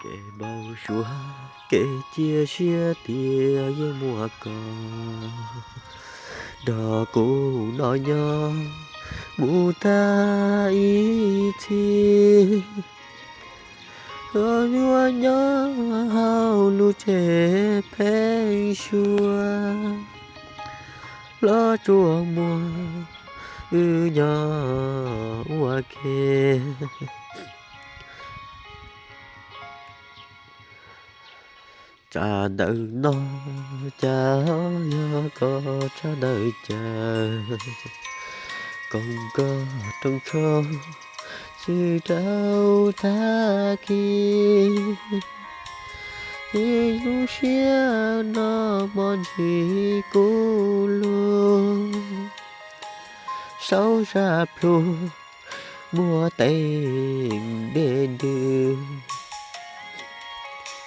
Npau suav kev cia siab tias yuav muaj koj nrog kuv noj nyob mus tag ib txhis. Yuav nyob hauv lub tsev pheeb suab, hlob tsuas muaj wb nyob ua ke. Tsam ntawm no cas yog koj tsam ntawm cas, koom koj rooj tshoob xwb rau tag kis. Ib lub siab no hmo ntsig kuv lug, saub sab plhu muaj teeb dej ntws.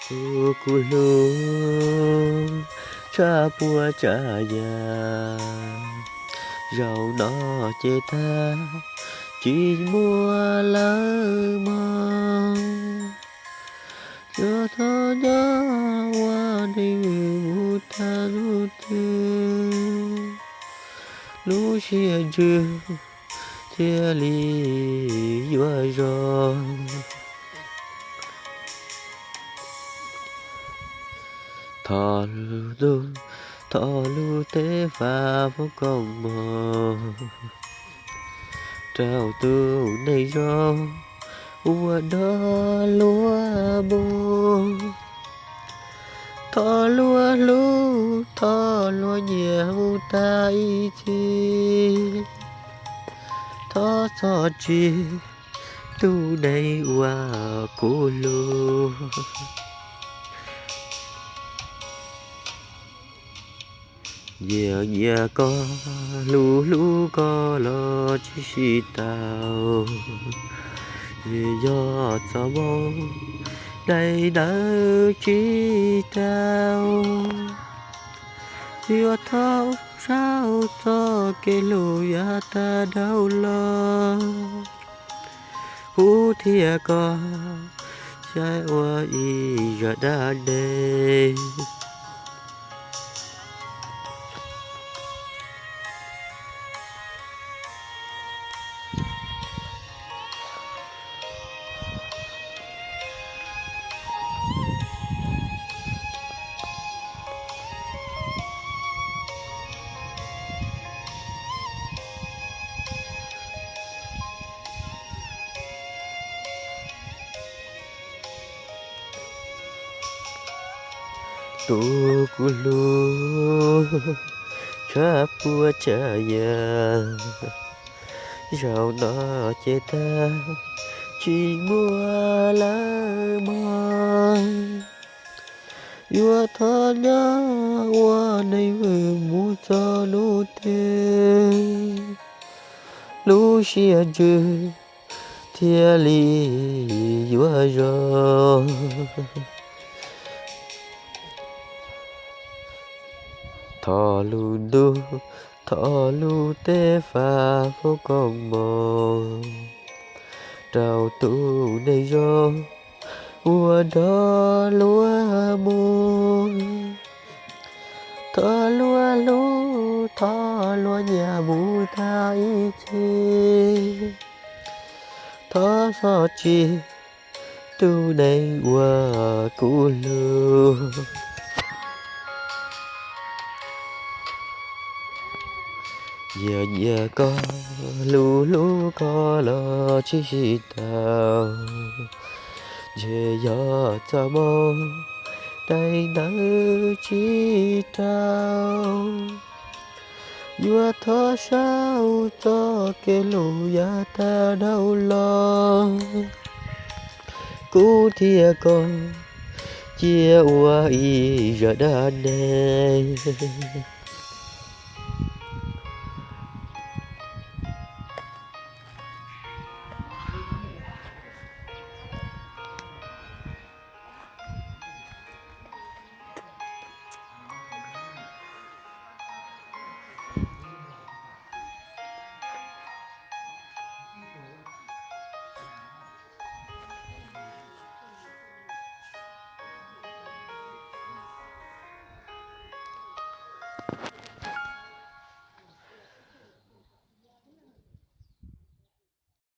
Tus kuv hlub, tshaj puas tsav yam, zaum no ces tag, tsis muaj lawv mog. Yuav thov nyob ua neeg mus tag lub twg, lub siab ntsws thiaj li yuav zoo. Thov lub ntuj, thov lub teb faj foom koob hmoov rau tus neeg zoo uas nrog luag mus. Thov luag hlub, thov luag nyiam mus tag ib txhis. Thov txhob tsim tus neeg uas kuv hlub. Nyiam nyiam koj, hlub hlub koj los tsis sib tau. Yog txoj moo dai dawb tsis tau, yuav thov saib txoj kev hlub yav tag dhau los, kuv thiab koj saib ua ib zaj dab neeg. Tus kuv hlub, tshaj puas tsav yam, zaum no ces tag, tsis muaj lawv mog. Yuav thov nyob ua neeg vwm mus txog hnub twg, lub siab ntsws thiaj li yuav zoo. Thov lub ntuj, thov lub teb faj foom koob hmoov rau tus neeg zoo uas nrog luag mus. Thov luag hlub, thov luag nyiam mus tag ib txhis. Thov txhob tsim tus neeg uas kuv hlub. Nyiam nyiam koj, hlub hlub koj los tsis sib tau. Ntshe yog txoj moo dai dawb tsis tau, yuav thov saib txoj kev hlub yav tag dhau los, kuv thiab koj cia ua ib zaj dab neeg.